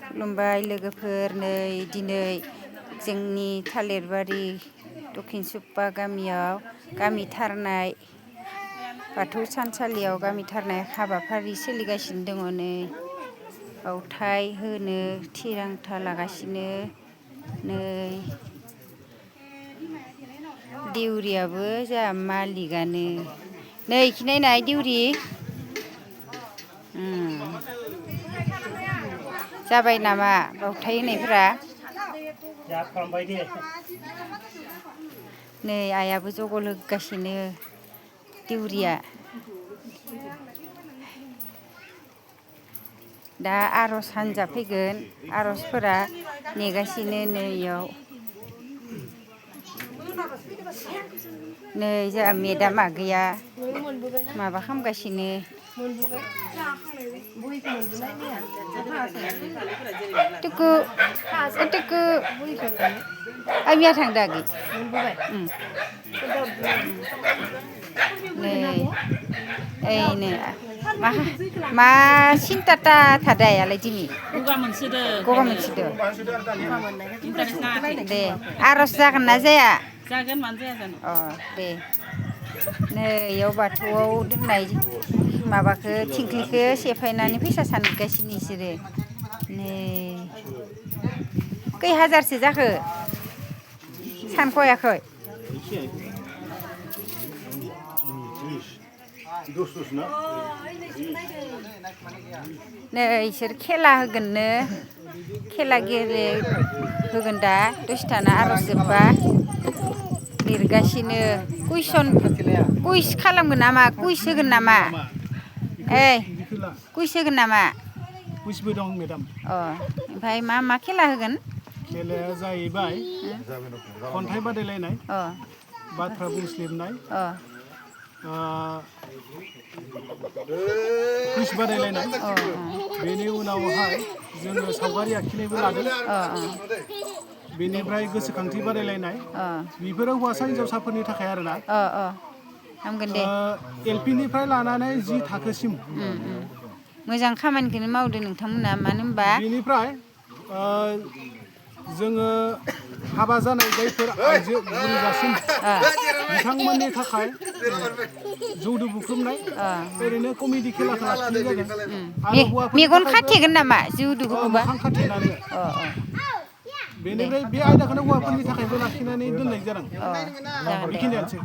खुलुमबाय लोगोफोर, नै दिनै जोंनि थालिरबारि दक्षिण सुब्बा गामियाव गामिथारनाय बाथौ थानसालियाव गामिथारनाय हाबाफारि सोलिगासिनो दङ। नै बावथाय होनो थिरांथा लागासिनो। नै देउरियाबो जोंहा मालिकआनो। नै इखि नायनाय देउरि जाबाय नामा बावथाय होनायफोरा? नै आइयाबो जगल होगासिनो देउरिया। दा आर'ज हान्जा फैगोन, आर'जफोरा नेगासिनो नै इयाव। नै जोंहा मेदामा गैया, माबा खालामगासिनो। टुकु टुकु आमिया थांदो आगै। नै ओइनो मा सिन्थाथा थादो आइयालाय दिनै? गगा मोनसोदो। दे आर'ज जागोन ना जाया? जागोन, मानो जाया जानो। दे नै इयाव बाथौआव दोननाय माबाखौ थिंख्लिखौ सेफायनानै फैसा सानगासिनो इसोरो। नै खै हाजारसो जाखो सानख'याखै? नै इसोर खेला होगोननो, खेला होगोन दा दसे थाना आर'ज जोब्बा। लिरगासिनो कुइस खालामगोन नामा? कुइस होगोन नामा? कुइस होगोन नामा? कुइसबो दं मेडाम। ओमफ्राय मा खेला होगोन? खेलाया जाहैबाय खन्थाइ बादायलायनाय, बाथ्रा बुंस्लिबनाय, कुइस बादायलायनाय, बेनि उनावहाय जोङो सावगारि आखिनायबो लादों। बेनिफ्राय गोसोखांथि बादायलायनाय, बेफोरो हौवासा हिन्जावसाफोरनि थाखाय आरोना। हामगोन दे। एलपिनिफ्राय लानानै 10 थाखोसिम। मोजां खामानिखौनो मावदो नोंथांमोना, मानो होनबा बेनिफ्राय जोङो हाबा जानाय जायफोर आइजो बुरैजासिम बिथांमोननि थाखाय जौदु बुख्रुबनाय ओरैनो कमेडि खेलाखौ लाखिनाय जादों। आरो मेगन खाथेगोन नामा जौदु बुख्रुबबा? मोखां खाथेनानै। बेनिफ्राय बे आयदाखौनो हौवाफोरनि थाखायबो लाखिनानै दोननाय जादों। बेखिनियानोसै।